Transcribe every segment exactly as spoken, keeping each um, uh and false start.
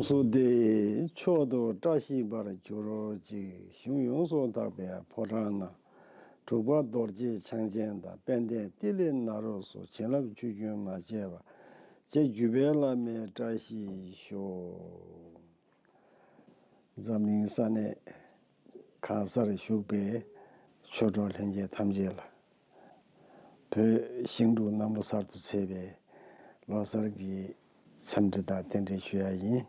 སུ་སྟེ། མཆོག་ཏུ་བཀྲ་ཤིས་པར་གྱུར་ཅིག་གཞུང་ཡོངས་སུ་དག་པའི་ཕོ་བྲང་ན། འབྲུག་པ་རྡོ་རྗེ་འཆང་ཆེན་དང་། དཔལ་ལྡན་ཏི་ལི་ནཱ་རོ་སོགས། བྱིན་རླབས་ཆུ་རྒྱུན་མ་ཆད་པ། ཅེས་བརྒྱུད་པའི་བླ་མའི་བཀྲ་ཤིས་ཤོག་འཛམ་གླིང་ས་གནས་གང་སར་བཞུགས་པའི་ཆོས་གྲོགས་ལྷན་རྒྱས་ཐམས་ཅད་ལ། བོད་ཤིང་འབྲུག་གནམ་ལོ་གསར་དུ་ཚེས་པའི་ལོ་གསར་གྱི་འཚམས་འདྲི་དང་རྟེན་འབྲེལ་ཞུ་ཡ་ཡིན།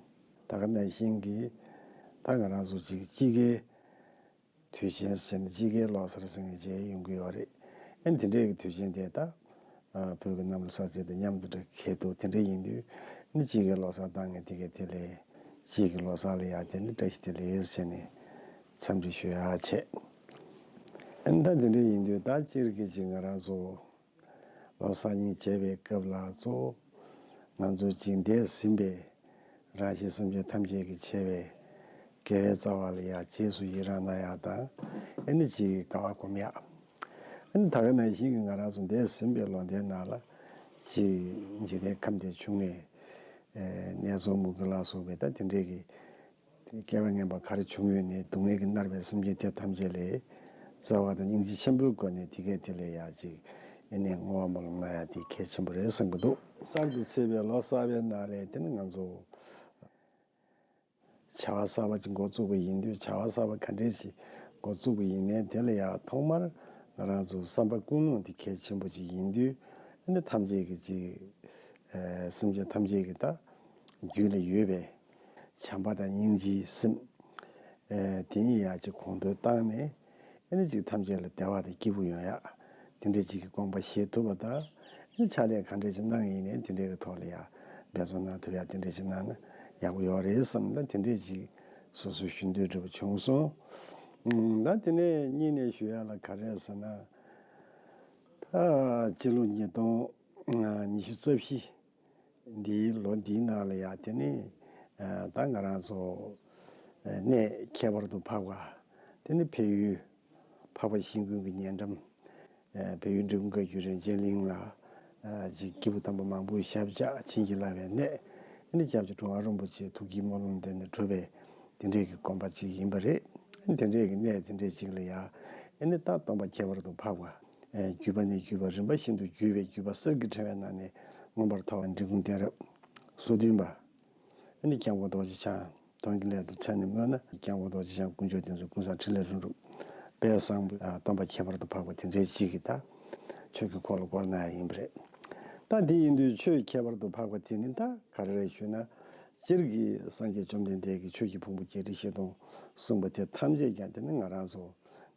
ད་ག་ནང་བཞིན་གྱི་ད་ང་རང་ཚོ་གཅིག་དཔྱིད་ཀའི་དུས་ཆེན་ཟེར་ནས་དཔྱིད་ཀའི་ལོ་གསར་ཟེར་མཁན་ཅིག་ཡོང་གི་ཡོད་རེད། ཨ་ནི་དེ་འདྲའི་གི་དུས་ཆེན་དེ་ད་ཨ་བོད་ཀྱི་གནམ་ལོ་གསར་ཚེས་དང་མཉམ་དུ་འདྲ་འཁེལ་འདུག་དེ་འདྲ་ཡིན་དུས་ཨ་ནི་དཔྱིད་ཀའི་ལོ་གསར་བཏང་མཁན་དེ་གས་དེ་ལས་དཔྱིད་ཀྱི་ལོ་གསར་ལ་ཡ་དེ་ནི་བཀྲ་ཤིས་བདེ་ལེགས་ཟེར་ནས་འཚམས་འདྲི་ཞུ་ཡ་བྱས། ཨ་ནི་ད་དེ་འདྲ་ཡིན་དུས་ད་སྤྱིར་གྱི་ཅིག་ང་རང་ཚོ་ལོ་གསར་རྙིང་བྱེད་པའི་སྐབས་ལ་གཙོ་བོ་ང་ཚོ་ཅིག་འདས་ཟིན་པའི་རང་གཤིས་སེམས་ཅན་ཐམས་ཅད་ཀྱི་ཆེ་བའི་དགེ་བའི་རྩ་བ་ལ་ཡང་རྗེས་སུ་ཡི་རང་གནང་ཡག་དང་། ཨ་ནི་ཅིག་དགའ་བ་སྒོམ་ཡག་ཨ་ནི་ད་ག་ནང་བཞིན་གྱི་ང་རང་ཚོ་འདས་ཟིན་པའི་ལོ་ཟླའི་ནང་ལ་ཅིག་འཇིག་རྟེན་ཁམས་བདེ་བྱུང་བའི་ཨེ་ནད་གཅོང་མུ་གེ་ལ་སོགས་པའི་ད་དེ་འདྲའི་གི་སྐྱེ་བ་ངན་པ་ག་རེ་བྱུང་ཡོད་ནའི་སྡུག་བསྔལ་གྱིས་མནར་བའི་སེམས་ཅན་དེ་ཐམས་ཅད་ལ་བརྩེ་བ་དང་སྙིང་རྗེ་ཆེན་པོའི་སྒོ་ནས་དེ་གས་དེ་ལ་ཡག་ཅིག་ཨ་ནི་བསྔོ་བ་སྨོན་ལམ་གནང་ཡག་དེ་གལ་ཆེན་པོ་རེད་བསམ་གྱི་འདུག་གསར་དུ་ཚེས་པའི་ལོ་གསར་པའི་ནང་ལ་དེ་ནི་ང་ཚོ་བྱ་བ་གསར་པ་ཅིག་འགོ་བཙུགས་པ་ཡིན་དུས་བྱ་བ་གསར་པ་ག་འདྲས་ཞིག་འགོ་བཙུགས་པ་ཡིན་ནའི་དེ་ལ་ཡང་ཐོག་མར་ང་རང་ཚོ་བསམ་པ་ཀུན་སློང་དེ་གལ་ཆེན་པོ་ཅིག་ཡིན་དུས་ཨ་ནི་ཐམས་ཅད་ཀྱི་ཅིག་ཨེ་སེམས་ཅན་ཐམས་ཅད་ཀྱི་ད་རྒྱུད་ལ་ཡོད་པའི་བྱམས་པ་དང་སྙིང་རྗེའི་སེམས་ཨེ་དེ་ཉིད་ཡང་ཅིག་གོང་མཐོར་བཏང་ནས་ཨ་ནི་ཅིག་ཐམས་ཅད་ལ་བདེ་བ་དང་སྐྱིད་པོ་ཡོང་ཡག་དེ་འདྲས་ཅིག་གི་དགོངས་པ་བཞེས་ཐུབ་པ་དང་། ཨ་ནི་ཕྱག་ལས་ག་འདྲས་ཅིག་གནང་ཡིན་ནའི་དེ་འདྲས་ཀྱི་ཐོག་ལ་ཡང་འབད་བརྩོན་གནང་ཐུབ་ཡག་དེ་འདྲས་ཅིག་གནང་ན་ཡག་པོ་ཡོད་རེད་བསམ་ན་དེ་འདྲས་ཅིག་སོ་སོའི་ཞུ་འདོད་འདྲ་པོ་བྱུང་སོང་། ཨུམ། ད་དེ་ནས་གཉིས་ནས་ཞུ་ཡག་ལ་ག་རེ་ཟེར་ན། ད་སྤྱི་ལོ་ཉིས་སྟོང་ཉི་ཤུ་རྩ་བཞི་འདིའི་ལོ་འདིའི་ནང་ལ་ཡང་དེ་ནི་ད་ང་རང་ཚོ་གནས་ཁྱད་པར་དུ་འཕགས་པ་དེ་ནི་ཕ་ཡུལ་འཕགས་པ་ཤིང་ཀུན་གྱི་ཉེ་འགྲམ་ཕ་ཡུལ་འབྲི་གུང་བཀའ་བརྒྱུད་རིན་ཆེན་གླིང་ལ་ཅིག་སྐྱེས་བུ་དམ་པ་མང་པོས་ཞབས་བཅགས་བྱིན་གྱིས་བརླབས་པའི་གནས། ཨ་ནི་སྐྱབས་རྗེ་གྲུབ་དབང་རིན་པོ་ཆེ་ཐུགས་བསྐྱེད་སྨོན་ལམ་དེ་ནི་གྲུབ་པའི་དེ་འདྲས་ཀྱི་དགོན་པ་ཅིག་ཡིན་པ་རེད། ཨ་ནི་དེ་འདྲས་ཀྱི་གནས་དེ་འདྲས་ཅིག་ལ་ཡང་ཨ་ནི་ད་སྟོན་པ་ཁྱད་པར་དུ་འཕགས་པ་བརྒྱུད་པ་ནས་བརྒྱུད་པ་རིམ་པ་བཞིན་དུ་བརྒྱུད་པའི་བརྒྱུད་པ་གསེར་གྱི་ཕྲེང་བའི་ནང་ནས་མངོན་པར་མཐོ་བ་འབྲི་གུང་གདན་རབས་སོ་བདུན་པ། ཨ་ནི་སྐྱབས་མགོན་རྡོ་རྗེ་འཆང་དོན་གྱི་སླད་དུ་མཚན་ནས་སྨོས་ན་སྐྱབས་མགོན་རྡོ་རྗེ་འཆང་དཀོན་མཆོག་ལྡན་འཛིན་ཀུན་བཟང་འཕྲིན་ལས་ལྷུན་གྲུབ་དཔལ་བཟང་པོའི་སྟོན་པ་ཁྱད་པར་དུ་འཕགས་པ་དེ་འདྲའི་ཅིག་གི་ད་ཆོས་ཀྱི་འཁོར་ལོ་བསྐོར་གནང་ཡ་ཡིན་པ་རེད། ད་དེ་ཡིན་དུས་ཆོས་ཁྱད་པར་དུ་འཕགས་པ་དེ་ནི་ད་ག་རེ་རེད་ཞུས་ན་སྤྱིར་གྱི་སངས་རྒྱས་བཅོམ་ལྡན་འདས་ཀྱིས་ཆོས་ཀྱི་ཕུང་པོ་བརྒྱད་ཁྲི་བཞི་སྟོང་གསུངས་པ་དེ་ཐམས་ཅད་ཀྱང་དེ་ནི་ང་རང་ཚོ་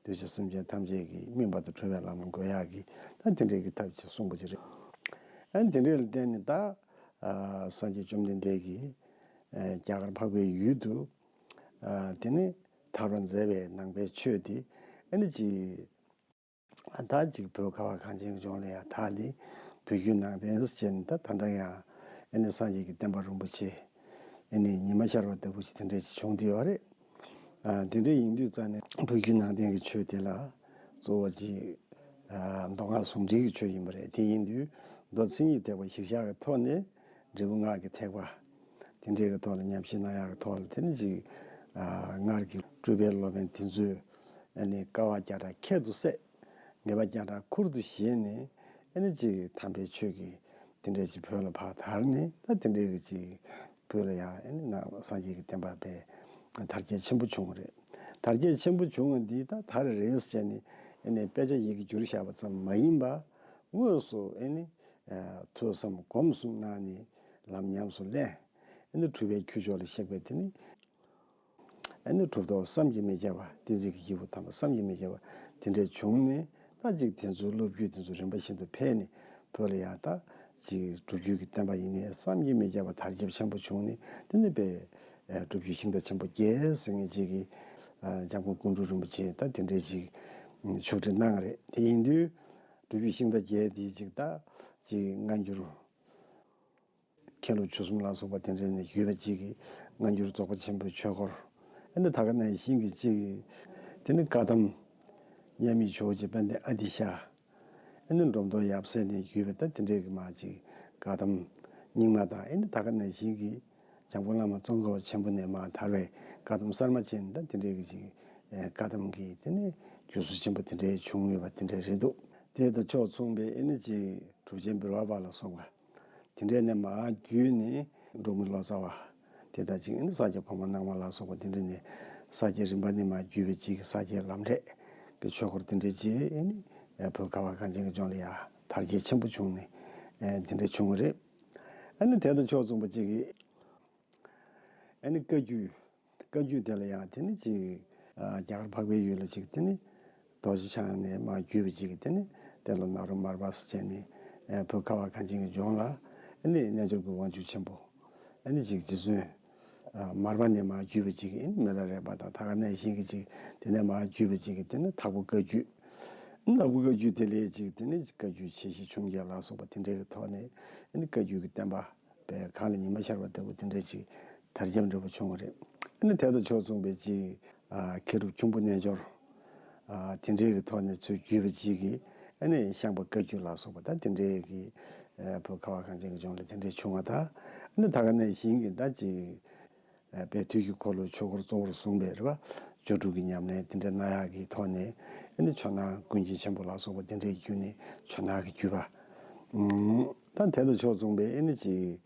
གདུལ་བྱ་སེམས་ཅན་ཐམས་ཅད་ཀྱི་སྨིན་པ་དང་གྲོལ་བའི་ལམ་ལ་འགོད་ཡག་གི་ད་དེ་འདྲའི་གི་ཐབས་ཅིག་གསུངས་པ་ཅིག་རེད། ཨ་ནི་དེ་འདྲའི་ལ་བརྟེན་ནས་ད་ཨ་སངས་རྒྱས་བཅོམ་ལྡན་འདས་ཀྱིས་ཨ་རྒྱ་གར་འཕགས་པའི་ཡུལ་དུ་ཨ་དེ་ནི་ཐར་པར་མཛད་པའི་ནང་པའི་ཆོས་དེ་ཨ་ནི་ཅིག་ད་ཅིག་བོད་ཁ་བ་གངས་ཅན་གྱི་ལྗོངས་ལ་ཡང་དར་ནས་བོད་བརྒྱུད་ནང་བསྟན་ཟེར་ནས་ད་ད་ལྟ་ཡང་ཨ་ནི་སངས་རྒྱས་ཀྱི་བསྟན་པ་རིན་པོ་ཆེ་ཨ་ནི་ཉི་མ་ཤར་བ་ལྟ་བུ་ཞིག་དེ་འདྲས་ཅིག་བྱུང་བསྡད་ཡོད་རེད། ཨ་དེ་འདྲས་ཡིན་དུས་རྩ་ནས་བོད་བརྒྱུད་ནང་བསྟན་གྱི་ཆོས་དེ་ལ་གཙོ་བོ་ཅིག་ཨ་མདོ་སྔགས་ཟུང་འབྲེལ་གྱི་ཆོས་ཡིན་པ་རེད། དེ་ཡིན་དུས་མདོ་མཚན་ཉིད་ཐེག་པ་གཞིར་བཞག་གི་ཐོག་ནས་འབྲས་བུ་སྔགས་ཀྱི་ཐེག་པ་དེ་འདྲས་ཀྱི་ཐོག་ལ་ཉམས་ཞིབ་གནང་ཡག་གི་ཐོག་ལ་དེ་ནི་ཅིག་ཨ་སྔར་གྱི་སྤྲུལ་པའི་སློབ་དཔོན་དེ་ཚོས་ཨ་ནི་དཀའ་བ་བརྒྱ་ཕྲག་ཁྱད་དུ་བསད། ངེས་པ་བརྒྱ་ཕྲག་ཁུར་དུ་བཞེས་ནས་ཨ་ནི་ཅིག་དམ་པའི་ཆོས་ཀྱི་དེ་འདྲས་ཅིག་བོད་ལ་ཕར་དར་ནས་ད་དེ་འདྲས་ཀྱི་ཅིག་བོད་ལ་ཡང་ཨ་ནི་ནང་སངས་རྒྱས་ཀྱི་བསྟན་པ་དཔེ་དར་རྒྱས་ཆེན་པོ་བྱུང་བ་རེད། དར་རྒྱས་ཆེན་པོ་བྱུང་བ་འདི་ད་ད་རེས་རེས་བྱས་ནས་ཨ་ནི་དཔེ་ཆ་ཡི་གེ་བསྒྱུར་བཞག་པ་ཙམ་མ་ཡིན་པ་དངོས་སུ་ཨ་ནི་ཐོས་བསམ་སྒོམ་གསུམ་གནང་ནས་ལམ་ཉམས་སུ་ལེན་ཨ་ནི་གྲུབ་པའི་ཁྱུ་མཆོག་ལ་གཤེགས་པའི་དེ་ནི། ཨ་ནི་གྲུབ་ཐོབ་བསམ་གྱིས་མི་ཁྱབ་པ་བསྟན་འཛིན་གྱི་སྐྱེས་བུ་དམ་པ་བསམ་གྱིས་མི་ཁྱབ་པ་དེ་འདྲས་བྱུང་ནས་ད་ཅིག་དེ་ཚོའི་སློབ་བརྒྱུད་དེ་ཚོ་རིམ་པ་བཞིན་དུ་འཕེལ་ནས་བོད་ལ་ཡང་ད་ཅིག་སྒྲུབ་བརྒྱུད་ཀྱི་བསྟན་པ་ཡིན་ནའི་བསམ་གྱིས་མི་ཁྱབ་པ་དར་ཁྱབ་ཆེན་པོ་བྱུང་ནས་དེ་ནས་དཔེ་སྒྲུབ་བརྒྱུད་ཤིང་རྟ་ཆེན་པོ་བརྒྱད་ཟེར་མཁན་ཅིག་གིས་འཇམ་མགོན་ཀོང་སྤྲུལ་རིན་པོ་ཆེ་ད་དེ་འདྲས་ཅིག་ཕྱོགས་སྒྲིག་གནང་རེད། དེ་ཡིན་དུས་སྒྲུབ་བརྒྱུད་ཤིང་རྟ་བརྒྱད་དེ་ཅིག་ད་ཅིག་སྔ་འགྱུར། མཁན་སློབ་ཆོས་གསུམ་ལ་སོགས་པ་དེ་འདྲ་ནས་བརྒྱུད་པ་གཅིག་གིས་སྔ་འགྱུར་རྫོགས་པ་ཆེན་པོའི་ཆོས་སྐོར། ཨ་ནི་ད་ག་ནང་བཞིན་གྱི་གཅིག་གིས་དེ་ནི་བཀའ་གདམས་མཉམ་མེད་ཇོ་བོ་རྗེ་དཔལ་ལྡན་ཨ་ཏི་ཤ། ཨ་ནི་འབྲོམ་སྟོན་ཡབ་སྲས་ནས་བརྒྱུད་པའི་ད་དེ་འདྲའི་གི་མ་གཅིག་བཀའ་གདམས་རྙིང་མ་དང་ཨ་ནི་ད་ག་ནང་བཞིན་གྱི་ འཇམ་མགོན་བླ་མ་ཙོང་ཁ་པ་ཆེན་པོ་ནས་མར་དར་བའི་བཀའ་གདམས་གསར་མ་ཅན་ད་དེ་འདྲའི་གི་ཅིག་ཨེ་བཀའ་གདམས་ཀྱི་དེ་ནས་བསྒྱུར་ཟུར་ཆེན་པོ་དེ་འདྲའི་བྱུང་ཡོད་པ་དེ་འདྲའི་རེད་འདུག་དེ་དང་ཕྱོགས་མཚུངས་པའི་ཨེ་ནི་ཅིག་གྲུབ་ཆེན་འབུལ་བ་པ་ལ་སོགས་པ་དེ་འདྲའི་ནས་མར་བརྒྱུད་ནས་འབྲོག་མི་ལོ་ཙཱ་བ་དེ་དང་ཅིག་ཨེ་ནི་ས་སྐྱ་གོང་མ་སྣང་བ་ལ་སོགས་པ་དེ་འདྲ་ནས་ས་སྐྱའི་རིམ་པ་ནས་མར་བརྒྱུད་པའི་ཅིག་ས་སྐྱའི་ལམ་འབྲས་ཀྱི་ཆོས་འཁོར་དེ་འདྲའི་ཅིག་ཨེ་ནི་བོད་ཁ་བ་གངས་ཅན་གྱི་ལྗོངས་ལ་ཡང་དར་རྒྱས་ཆེན་པོ་བྱུང་ནས་ཨེ་དེ་འདྲའི་བྱུང་བ་རེད། ཨ་ནི་དེ་དང་ཕྱོགས་མཚུངས་པ་ཅིག་གིས་ཨ་ནི་བཀའ་བརྒྱུད། བཀའ་བརྒྱུད་དེ་ལ་ཡང་དེ་ནི་ཅིག་ཨ་རྒྱ་གར་འཕགས་པའི་ཡུལ་ལ་ཅིག་དེ་ནི་རྡོ་རྗེ་འཆང་ནས་མར་བརྒྱུད་པ་ཅིག་གིས་དེ་ནི་དེ་ལ་ནཱ་རོ་མར་པ་སུ་བྱས་ནས་ཨ་བོད་ཁ་བ་གངས་ཅན་གྱི་ལྗོངས་ལ་ཨ་ནི་རྣལ་འབྱོར་གྱི་དབང་ཕྱུག་ཆེན་པོ་ཨ་ནི་ཅིག་རྗེ་བཙུན་ཨ་མར་པ་ནས་མར་བརྒྱུད་པ་ཅིག་གིས་ཨ་ནི་མི་ལ་རས་པ་དང་ད་ག་ནང་བཞིན་གྱི་ཅིག་དེ་ནས་མར་བརྒྱུད་པ་ཅིག་གིས་དེ་ནི་དྭགས་པོ་བཀའ་བརྒྱུད། དྭགས་པོ་བཀའ་བརྒྱུད་དེ་ལས་ཅིག་དེ་ནི་བཀའ་བརྒྱུད་ཆེ་བཞི་ཆུང་བརྒྱད་ལ་སོགས་པ་དེ་འདྲའི་གི་ཐོག་ནས་ཨ་ནི་བཀའ་བརྒྱུད་ཀྱི་བསྟན་པ། པའི་གང་ལ་ཉི་མ་ཤར་བ་ལྟ་བུ་དེ་འདྲའི་ཅིག་དར་ཁྱབ་འདྲ་པོ་བྱུང་བ་རེད། ཨ་ནི་དེ་དང་ཕྱོགས་མཚུངས་པའི་ཅིག་ཨ་མཁས་གྲུབ་ཁྱུང་པོ་རྣལ་འབྱོར་ཨ་དེ་འདྲའི་གི་ཐོག་ནས་ཚུར་བརྒྱུད་པ་ཅིག་གིས་ཨ་ནི་ཤངས་པ་བཀའ་བརྒྱུད་ལ་སོགས་པ་ད་དེ་འདྲའི་གི་ཨ་བོད་ཁ་བ་གངས་ཅན་གྱི་ལྗོངས་ལ་དེ་འདྲའི་བྱུང་བ་དང་ཨ་ནི་ད་ག་ནང་བཞིན་གྱི་ད་ཅིག་ཨ་དཔལ་དུས་ཀྱི་འཁོར་ལོའི་ཆོས་འཁོར་གཙོ་བོར་བཟུང་བའི་རེད་པ། སྤྱོད་སྒྲུབ་ཀྱི་ཉམས་ལེན་དེ་འདྲའི་གནང་ཡག་གི་ཐོག་ནས་ཨ་ནི་ཇོ་ནང་ཀུན་མཁྱེན་ཆེན་པོ་ལ་སོགས་པ་དེ་འདྲའི་བརྒྱུད་ནས་ཇོ་ནང་གི་བརྒྱུད་པ། ཨུམ། ད་དེ་དང་ཕྱོགས་མཚུངས་པའི་ཨེ་ནི་ཅིག་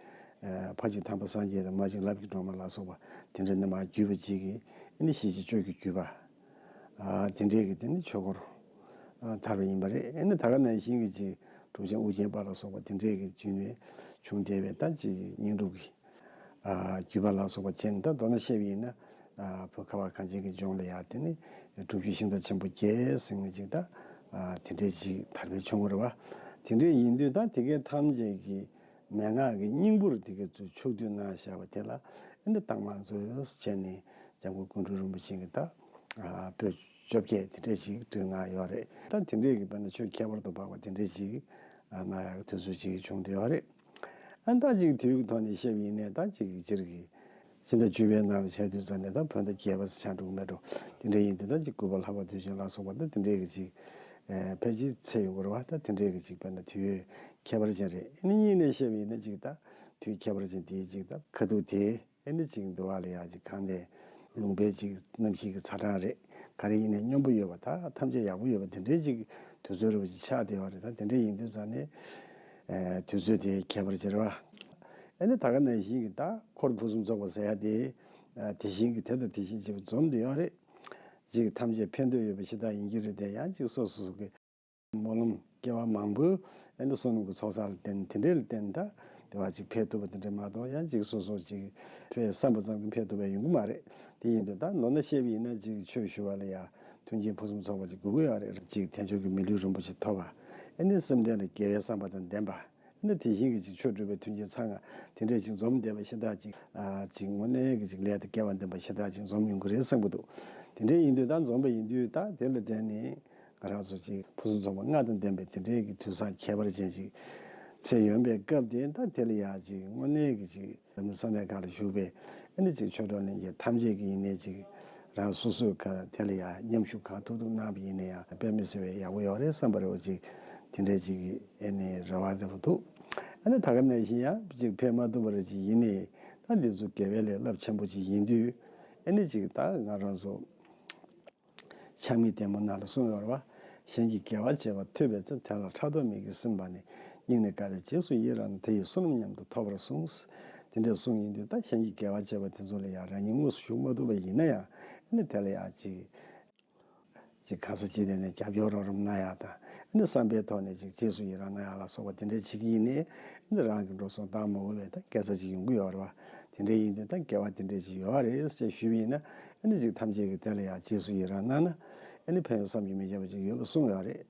ཨ་ཕ་གཅིག་དམ་པ་སངས་རྒྱས་དང་མ་གཅིག་ལབ་ཀྱི་སྒྲོལ་མ་ལ་སོགས་པ་དེ་འདྲ་ནས་མར་བརྒྱུད་པ་ཅིག་གིས་ཨེ་ནི་ཤེས་བྱའི་སྤྱོད་ཀྱི་བརྒྱུད་པ། ཨ་དེ་འདྲའི་གི་དེ་ནི་ཆོས་འཁོར་ཨ་དར་བ་ཡིན་པ་རེད། ཨེ་ནི་ད་ག་ནང་བཞིན་གྱི་ཅིག་གྲུབ་ཆེན་ཨོ་རྒྱན་པ་ལ་སོགས་པ་དེ་འདྲའི་གི་བརྒྱུད་ནས་བྱུང་བསྡད་པའི་ད་ཅིག་བསྙེན་སྒྲུབ་ཀྱི་ཨ་བརྒྱུད་པ་ལ་སོགས་པ་བྱས་ནས་ད་མདོར་ན་བཤད་པ་ཡིན་ན་ཨ་བོད་ཁ་བ་གངས་ཅན་གྱི་ལྗོངས་ལ་ཡང་དེ་ནི་སྒྲུབ་བརྒྱུད་ཤིང་རྟ་ཆེན་པོ་བརྒྱད་ཟེར་མཁན་ཅིག་ད་ཨ་དེ་འདྲའི་ཅིག་དར་སྤེལ་བྱུང་བ་རེད་བ། དེ་འདྲའི་ཡིན་དུས་ད་དེ་གའི་ཐམས་ཅད་ཀྱི་མན་ངག་གི་སྙིང་པོར་དེ་གའི་ཚུར་ཕྱོགས་བསྡུས་གནང་བཞག་པ་དེ་ལ་ཨ་ནི་དང་མ་ཚོས་བྱས་ནས་འཇམ་མགོན་ཀོང་སྤྲུལ་རིན་པོ་ཆེ་གིས་ད་ཨ་པོད་བཅོ་བརྒྱད་དེ་འདྲའི་ཅིག་བསྒྲིགས་གནང་ཡོད་རེད། ད་དེ་འདྲའི་གི་དཔེར་ན་ཆོས་ཁྱད་པར་དུ་འཕགས་པ་དེ་འདྲའི་ཅིག་ཨ་གནང་ཡག་གི་དུས་ཚོད་ཅིག་བྱུང་བསྡད་ཡོད་རེད། ཨ་ད་ཅིག་དུས་ཀྱི་ཐོག་ནས་བཤད་པ་ཡིན་ནའི་ད་ཅིག་སྤྱིར་གྱི་ཕྱི་ཟླ་བཅུ་པའི་ནང་ལ་བྱས་དུས་ཙམ་ནས་ད་བོད་ཟླ་བརྒྱད་པ་ཟེར་ཆགས་འགྲོ་གི་མེད་འགྲོ། དེ་འདྲ་ཡིན་དུས་ད་ཅིག་སྐུད་པ་ལྷག་པ་དུས་ཆེན་ལ་སོགས་པ་ད་དེ་འདྲའི་གི་ཅིག་ཨེ་ཕལ་ཆེར་ཚད་ཡོད་རེད་བ། ད་དེ་འདྲའི་གི་ཅིག་དཔེར་ན་དུས་ཡུན་ཁྱད་པར་ཅན་རེད། ཨ་ནི་གཉིས་ནས་བཤད་པ་ཡིན་ན་ཅིག་ད་དུས་ཁྱད་པར་ཅན་དེའི་ཅིག་ད་ཁ་ཐུག་དེ། ཨེ་ནི་ཅིག་འདུལ་བ་ལ་ཡང་ཅིག་གང་ནས་ལུང་པའི་ཅིག་རྣམ་ཤེས་ཀྱི་ཚ་གྲང་རེད། ག་རེ་ཡིན་ནའི་སྙོམས་པོ་ཡོད་པ་ད་ཐམས་ཅད་ཡག་པོ་ཡོད་པ་དེ་འདྲའི་ཅིག་དུས་ཚོད་རེད་པ་ཅིག་ཆགས་བསྡད་ཡོད་རེད། ད་དེ་འདྲ་ཡིན་དུས་ཙང་ནས་ཨེ་དུས་ཚོད་དེ་ཁྱད་པར་ཅན་རེད་བ། ཨེ་ནི་ད་ག་ནང་བཞིན་གྱི་ད་འཁོར་ཕུན་སུམ་ཚོགས་པ་ཟེར་ཡ་དེ་ཨ་དེ་བཞིན་གྱི་དེ་དང་དེ་བཞིན་བྱེད་པ་འཛོམས་བསྡད་ཡོད་རེད། ཅིག་ཐམས་ཅད་ཕན་འདོད་ཡོད་པ་ཞེ་དྲག་ཡིན་གྱི་རེད་དེ་ཡང་ཅིག་སོ་སོ་སོ་གི་སྨོན་ལམ་སྐྱེ་བ་མང་པོས་ཨ་ནི་བསོད་ནམས་ཀྱི་ཚོགས་བསགས་ལ་བརྟེན་དེ་འདྲའི་ལ་བརྟེན་ད་དེ་བ་ཅིག་འཕེལ་ཐུབ་པ་དེ་འདྲ་མ་གཏོགས་ཡང་ཅིག་སོ་སོ་ཅིག་འཕེལ་བསམ་པ་ཙམ་གྱིས་འཕེལ་ཐུབ་པ་ཡོང་གི་མ་རེད། དེ་ཡིན་དུས་ད་མདོར་ན་བཤད་པ་ཡིན་ན་ཅིག་ཆོས་ཞུ་བ་ལ་ཡང་མཐུན་རྐྱེན་ཕུན་སུམ་ཚོགས་པ་ཅིག་དགོས་ཀྱི་ཡོད་རེད། ཅིག་དལ་འབྱོར་གྱི་མི་ལུས་རིན་པོ་ཆེ་ཐོབ་པ། ཨ་ནི་སེམས་གཏིང་ལ་དགེ་བའི་བསམ་པ་དང་ལྡན་པ། ཨ་ནི་དེ་བཞིན་གྱི་ཅིག་ཆོས་སྒྲུབ་པའི་མཐུན་རྐྱེན་ཚང་ང་དེ་འདྲས་ཅིག་འཛོམས་བསྡད་པ་ཤ་སྟག་ཅིག་ཨ་ཅིག་དངོས་གནས་ཀྱི་ཅིག་ལས་དང་སྐལ་བ་ལྡན་པ་ཤ་སྟག་ཅིག་འཛོམས་ཡོང་གི་རེད་བསམ་གྱི་འདུག་དེ་འདྲས་ཡིན་དུས་ད་འཛོམས་པ་ཡིན་དུས་ད་དེ་ལ་བརྟེན་ནས་ང་རང་ཚོ་ཅིག་ཕུན་སུམ་ཚོགས་པ་ལྔ་དང་ལྡན་པའི་དེ་འདྲས་ཀྱི་དུས་བཟང་ཁྱད་པར་ཅན་ཅིག་ཚེ་ཡོང་པའི་སྐབས་དེ་ད་དེ་ལ་ཡང་ཅིག་དངོས་གནས་ཀྱི་ཅིག་ལམ་རིམ་གསང་གནས་ཁག་ལ་བཞུགས་པའི་ཨ་ནི་ཅིག་ཆོས་གྲོགས་ལྷན་རྒྱས་ཐམས་ཅད་ཀྱིས་ཡིན་ནའི་ཅིག་རང་སོ་སོའི་ཁ་དེ་ལ་ཡང་མཉམ་ཞུགས་གང་ཐུབ་ཐུབ་གནང་བ་ཡིན་ན་ཡང་དཔེ་མི་སྲིད་པའི་ཡག་པོ་ཡོད་རེད་བསམ་པ་རེད་བ། ཅིག་དེ་འདྲའི་ཅིག་ཨ་ནི་རེ་བ་འདྲ་པོ་འདུག་ཨ་ནི་ད་ག་ནང་བཞིན་ཡང་ཅིག་ཕེབས་མ་ཐུབ་པ་རེད། ཅིག་ཡིན་ནའི་ད་འདི་ཚོ་དགེ་བའི་ལས་རླབས་ཆེན་པོ་ཅིག་ཡིན་དུས་ཨ་ནི་ཅིག་ད་ང་རང་ཚོ་ཆགས་མེད་ལྡན་མོ་ནང་ལ་གསུངས་ཡོད་རེད་བ། གཞན་གྱིས་དགེ་བ་བྱས་པ་ཐོས་པའི་ཚེ། དེ་ལ་ཕྲག་དོག་མིག་གིས་ཟིན་པ་ནི། སྙིང་ནས་དགའ་བས་རྗེས་སུ་ཡི་རང་། དེ་ཡི་བསོད་ནམས་མཉམ་དུ་ཐོབ་པར་གསུངས། དེ་འདྲའི་གསུངས་ཡིན་དུས་ད་གཞན་གྱིས་དགེ་བ་བྱས་པ་དེ་ཚོ་ལ་ཡང་རང་ཉིད་དངོས་སུ་ཞུགས་མ་ཐུབ་པ་ཡིན་ན་ཡང་ཨ་ནི་དེ་ལ་ཡང་ཅིག་ཅིག་གང་ས་ཅི་ཐད་ནས་རྒྱབ་སྐྱོར་རོགས་རམ་གནང་ཡག་དང་། ཨ་ནི་བསམ་པའི་ཐོག་ནས་ཅིག་རྗེས་སུ་ཡི་རང་གནང་ཡག་ལ་སོགས་པ་དེ་འདྲའི་བྱེད་ཀྱི་ཡིན་ནའི་ཨ་ནི་རང་གི་འགྲོ་སོང་བཏང་མ་དགོས་པའི་ད་སྐད་ཆ་ཅིག་ཡོང་གི་ཡོད་རེད་བ། དེ་འདྲའི་ཡིན་དུས་ད་དགེ་བ་དེ་འདྲའི་ཅིག་ཡོད་རེད་ཅེས་ཞུས་པ་ཡིན་ན་ཨ་ནི་ཅིག་ཐམས་ཅད་ཀྱིས་དེ་ལ་ཡང་རྗེས་སུ་ཡི་རང་གནང་ན་ཨ་ནི་ཕན་ཡོན་བསམ་གྱིས་མི་ཁྱབ་པ་ཅིག་ཡོད་པ་གསུངས་ཡོད་རེད།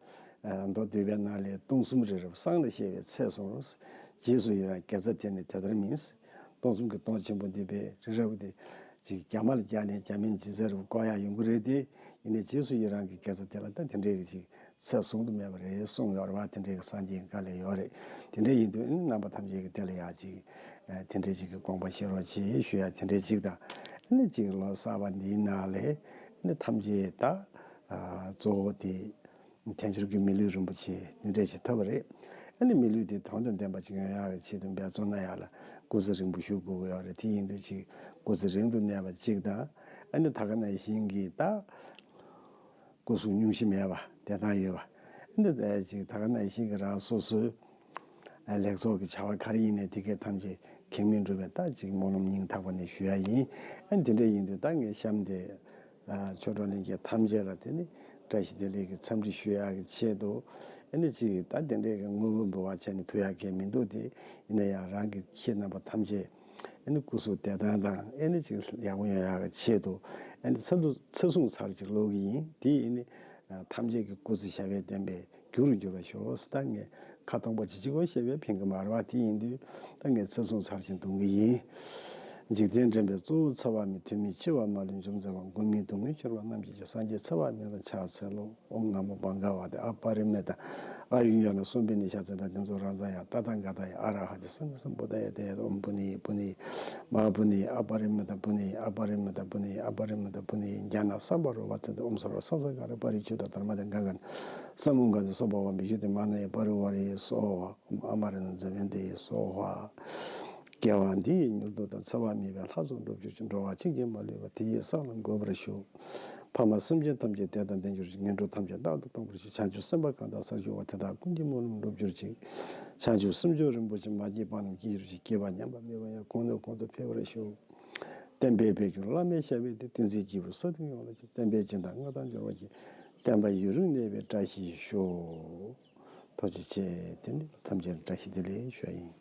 ཨ་མདོ་སྡུད་པའི་ནང་ལས། སྟོང་གསུམ་རི་རབ་བསང་ལ་བཤལ་བའི་ཚད་བཟུང་རུང་། རྗེས་སུ་ཡི་རང་དགེ་རྩ་དེ་ནི་དེ་ལྟར་མིན། སྟོང་གསུམ་གྱི་སྟོང་ཆེན་པོ་འདི་པའི་རི་རབ་དེ་ཅིག་རྒྱ་མ་ལ་རྒྱག་ནས་རྒྱ་མིན་ཇི་ཙམ་རུ་བཀོག་ཡག་ཡོང་གི་རེད་དེ། ཡིན་ནའི་རྗེས་སུ་ཡི་རང་གི་དགེ་རྩ་དེ་ལ་ད་དེ་འདྲའི་གི་ཅིག་ཚད་བཟུང་དུ་མེད་པ་རེད་གསུངས་ཡོད་རེད་བ། དེ་འདྲའི་གི་སངས་རྒྱས་བཀའ་ལས་ཡོད་རེད། དེ་འདྲ་ཡིན་དུས་ཨ་ནི་རྣམ་པ་ཐམས་ཅད་ཀྱིས་དེ་ལ་ཡག་ཅིག་ཨ་དེ་འདྲའི་ཅིག་གི་དགོངས་པ་བཞེས་རོགས་བྱེད་ཞུ་ཡག་དེ་འདྲའི་ཅིག་དང་། ཨ་ནི་ཅིག་ལོ་གསར་པ་འདིའི་ནང་ལ་ཨ་ནི་ཐམས་ཅད་ད་ཨ་གཙོ་བོ་དེ། དལ་འབྱོར་གྱི་མི་ལུས་རིན་པོ་ཆེ་འདི་འདྲ་ཞིག་ཐོབ་པ་རེད། ཨ་ནི་མི་ལུས་དེ་དོན་དང་ལྡན་པ་ཅིག་ཡོང་ཡག་གི་ཆེད་དུ་འབད་བརྩོན་གནང་ཡག་ལ་ སྐུ་ཚེ་རིང་པོ་བཞུགས་དགོས་ཀྱི་ཡོད་རེད། དེ་ཡིན་དུས་ཅིག་སྐུ་ཚེ་རིང་དུ་གནས་པ་གཅིག་དང་། ཨ་ནི་ད་ག་ནང་བཞིན་གྱི་ད་སྐུ་གཟུགས་སྙུང་གཞི་མེད་པ་བདེ་ཐང་ཡོད་པ། ཨ་ནི་ད་ཅིག་ད་ག་ནང་བཞིན་གྱི་རང་སོ་སོའི་ལེགས་ཚོགས་ཀྱི་བྱ་བ་ག་རེ་ཡིན་ནའི་དེ་གས་ཐམས་ཅད་གེགས་མེད་འགྲུབ་པའི་ད་ཅིག་སྨོན་ལམ་སྙིང་ཐག་པ་ནས་ཞུ་ཡ་ཡིན། ཨ་ནི་དེ་འདྲ་ཡིན་དུས་ད་ངས་གཤམ་དེ། ཨ། ཆོས་གྲོགས་ལྷན་རྒྱས་ཐམས་ཅད་ལ་དེ་ནི་བཀྲ་ཤིས་བདེ་ལེགས་ཀྱི་འཚམས་འདྲི་ཞུ་ཡག་གི་ཆེད་དུ། ཨ་ནི་ཅིག་ད་དེ་འདྲས་ཀྱི་དངོས་པོ་འབུལ་བ་བྱས་ནས་ཕུལ་ཡག་གི་མི་འདུག་སྟེ། ཡིན་ན་ཡང་རང་གི་ཁྱེད་རྣམ་པ་ཐམས་ཅད་ཨ་ནི་སྐུ་གཟུགས་བདེ་ཐང་དང་ཨ་ནི་ཅིག་ཡག་པོ་ཡོང་ཡག་གི་ཆེད་དུ། ཨ་ནི་ཚ་གདུང་ཚ་ཟུངས་ཚར་ཅིག་སློག་གི་ཡིན། དེ་ཡིན་ནི་ཐམས་ཅད་ཀྱི་སྐུ་ཚེ་ཞབས་པད་བརྟན་པའི་རྒྱུ་རུ་འགྱུར་བར་ཤོག་ཟེར། ད་ངས་ཁ་སྟོང་པ་ཅིག་གཅིག་པོ་བཤད་པས་ཕན་གྱི་མ་རེད་པ། དེ་ཡིན་དུས་ད་ངས་ཚ་ཟུངས་ཚར་ཞིང་གདུང་གི་ཡིན། འཇིག་རྟེན་འདྲེན་པའི་གཙོ་བོ་ཚ་བ་མེད། ཐུབ་མིན་འཆི་བ་མ་ལུས་འཇོམས་མཛད་པ། མགོན་མིང་སྡུག་བསྔལ་འཆོར་བ་རྣམས་ཀྱི་རྗེ། སངས་རྒྱས་ཚ་བ་མེད་ལ་ཕྱག་འཚལ་ལོ། ཨོཾ་ན་མོ་བྷ་ག་ཝ་ཏེ། ཨ་པ་རི་མི་ཏ། ཨ་རུ་ཡ་ན་གསུམ་པའི་ནི་ཤ་ཚ་ད་དེ་ཚོ་རང་ཚ་ཡ་ཏ་ཐཱ་ག་ཏ་ཡ་ཨ་ར་ཧ་ཏེ་སམ་མ་སམ་བུ་ད་ཡ་ཏེ། ཨོཾ་པུ་ནི་པུ་ནི་མ་ཧཱ་པུ་ནི། ཨ་པ་རི་མི་ཏ་པུ་ནི། ཨ་པ་རི་མི་ཏ་པུ་ནི། ཨ་པ་རི་མི་ཏ་པུ་ནི། ཛྙཱ་ན་སམ་བྷ་རོ་བ་ཙ་ཏེ། ཨོཾ་སརྦ་སཾ་སྐཱ་ར་པ་རི་ཆུ་ཏ་དྷརྨ་ཏེ་ག་ག་ན་སམ་བྷོ་ག་ཏེ་སྭ་བྷཱ་ཝ་བི་ཤུདྡྷི་མ་ཎ་ཡེ་པ་རི་ཝཱ་རེ་སྭཱ་ཧཱ། ཨོཾ་ཨ་མ་ར་ཎ་ཛ་བྷན་ཏེ་སྭཱ་ཧཱ། དགེ་བ་འདི་ཡིས་མྱུར་དུ་དང་། འཚེ་བ་མེད་པའི་ལྷ་ཚོགས་འགྲུབ་གྱུར་ཅིག། འགྲོ་བ་གཅིག་ཀྱང་མ་ལུས་པ། དེ་ཡི་ས་ལ་འགོད་པར་ཞུ། ཕ་མ་སེམས་ཅན་ཐམས་ཅད་བདེ་དང་ལྡན་གྱུར་ཅིག། ངན་འགྲོ་ཐམས་ཅད་རྟག་ཏུ་སྟོངས་པར་ཞུ། བྱང་ཆུབ་སེམས་དཔའ་གང་དག་སར་བཞུགས་པ། དེ་དག་ཀུན་གྱི་སྨོན་ལམ་འགྲུབ་གྱུར་ཅིག། བྱང་ཆུབ་སེམས་མཆོག་རིན་པོ་ཆེ། མ་སྐྱེས་པ་རྣམས་སྐྱེ་གྱུར་ཅིག། སྐྱེས་པ་ཉམས་པ་མེད་པ་ཡང་། གོང་ནས་གོང་དུ་འཕེལ་བར་ཤོག། བསྟན་པའི་དཔལ་གྱུར་བླ་མའི་ཞབས་པད་བརྟན། བསྟན་འཛིན་སྐྱེས་བུ་ས་སྟེང་ཡོངས་ལ་ཁྱབ། བསྟན་པའི་སྦྱིན་བདག་མངའ་ཐང་འབྱོར་བར་བགྱི། བསྟན་པ་ཡུན་རིང་གནས་པའི་བཀྲ་ཤིས་ཤོག། ཐུགས་རྗེ་ཆེ། དེ་ནི་ཐམས་ཅད་བཀྲ་ཤིས་བདེ་ལེགས་ཞུ་ཡ་ཡིན།